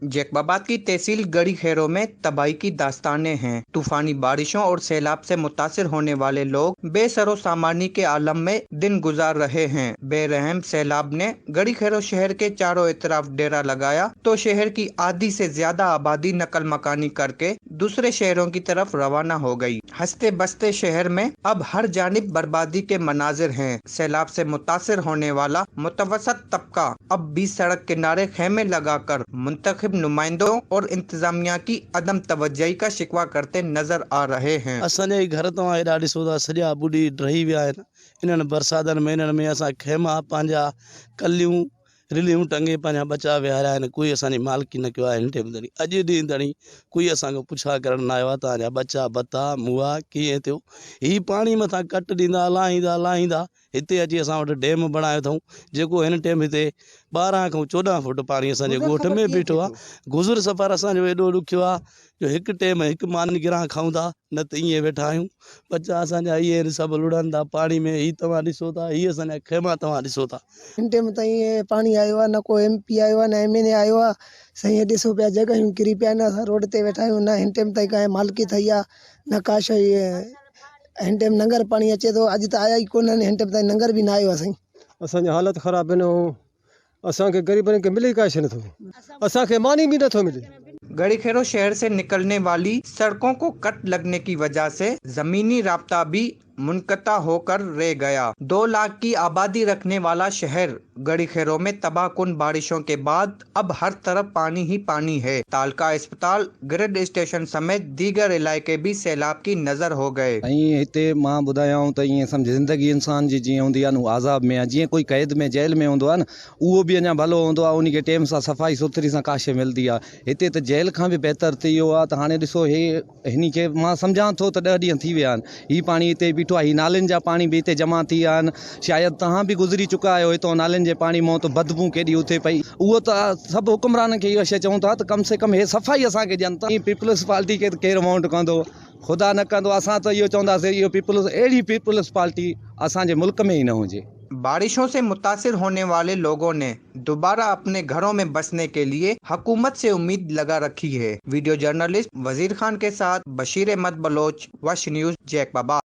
जैकबाबाद की तहसील गढ़ी खैरों में तबाही की दास्तानें हैं। तूफानी बारिशों और सैलाब से मुतासिर होने वाले लोग बेसरो सामानी के आलम में दिन गुजार रहे हैं। बेरहम सैलाब ने गढ़ी खैरो शहर के चारों इतराफ डेरा लगाया तो शहर की आधी से ज्यादा आबादी नकल मकानी करके दूसरे शहरों की तरफ रवाना हो गई। हंसते बसते शहर में अब हर जानिब बर्बादी के मनाजिर हैं। सैलाब से मुतासिर होने वाला मुतवसत तबका अब भी सड़क किनारे खेमे लगाकर मुंतखब नुमाइंदों और इंतजामिया की अदम तवज्जोई का शिकवा करते नजर आ रहे हैं। असांजा ई घर तव्हां हेॾा ॾिसो था, सॼा ॿुॾी ढही विया आहिनि। इन्हनि बरसातनि महीननि में असां खेमा पंहिंजा कलियूं रिलियूं टंगे पंहिंजा ॿचा विहारिया आहिनि। कोई असांजी मालिकी न कयो आहे हिन टेम ताईं, अॼु ॾींहुं ताईं कोई असांखां पुछा करण न आयो आहे। तव्हांजा ॿचा बता मुआ कीअं थियो? ही पाणी मथां कट ॾींदा लाहींदा लाहींदा हिते अची असां वटि डैम बणायो अथऊं, जेको हिन टेम हिते 12 खां 14 फुट पाणी असांजे ॻोठ में बीठो आहे। गुज़र सफ़र असांजो एॾो ॾुखियो आहे जो हिकु टेम हिकु मानी गिरां खाऊं था, न त ईअं वेठा आहियूं। ॿचा असांजा इहे आहिनि, सभु लुड़नि था पाणी में। हीअ तव्हां ॾिसो था, हीअ असांजा खेमा तव्हां ॾिसो था। हिन टेम ताईं पाणी आयो आहे, न को एम पी आयो आहे, न एम एन ए आयो आहे। साईं ॾिसो पिया जॻहियूं किरी पिया आहिनि, असां रोड ते वेठा आहियूं। न हिन टेम ताईं कांई मालिकी ठही आहे, न का शइ। हिन टेम नंगर पाणी अचे थो, अॼु त आया ई कोन्हनि, हिन टेम ताईं नंगर बि न आयो आहे साईं। असांजी हालत ख़राबु आहिनि ऐं असांखे ग़रीबनि खे मिले ई का शइ नथो, असांखे मानी बि नथो मिले। गढ़ीखेरो शहर से निकलने वाली सड़कों को कट लगने की वजह से जमीनी राब्ता भी मुनक़ता होकर रह गया। 2 लाख की आबादी रखने वाला शहर गढ़ीखेरो में तबाहकुन बारिशों के बाद अब हर तरफ पानी ही पानी है। तालका अस्पताल, ग्रिड स्टेशन समेत दीगर इलाके भी सैलाब की नजर हो गए। ऐं हिते मां ॿुधायांव त ईअं सम्झ ज़िंदगी इंसान जी जीअं हूंदी आहे न, उहो आज़ाब में आहे। जीअं कोई क़ैद में जेल में हूंदो आहे न, उहो बि अञा भलो हूंदो आहे, उनखे टेम सां सफ़ाई सुथरी सां का शइ मिलंदी आहे। हिते त जेल खां बि बहितर थी वियो आहे। त हाणे ॾिसो, हे हिन खे मां सम्झां थो त 10 ॾींहं थी विया आहिनि, हीउ पाणी हिते बीठो आहे। हीउ नालियुनि जा पाणी बि हिते जमा थी विया आहिनि। शायदि तव्हां बि गुज़री चुका आहियो हितां नालियुनि जे पाणी मां, त बदबू केॾी उथे पई। उहो त सभु हुकुमराननि खे इहा शइ चऊं था त कम से कम हे सफ़ाई असांखे ॾियनि था। पीपल्स पार्टी खे त केरु वोट कंदो? ख़ुदा न कंदो, असां त इहो चवंदासीं इहो पीपल्स, अहिड़ी पीपल्स पार्टी असांजे मुल्क में ई न हुजे। बारिशों से मुतासिर होने वाले लोगों ने दोबारा अपने घरों में बसने के लिए हुकूमत से उम्मीद लगा रखी है। वीडियो जर्नलिस्ट वजीर खान के साथ बशीर अहमद बलोच, वश न्यूज़, जैकबाबाद।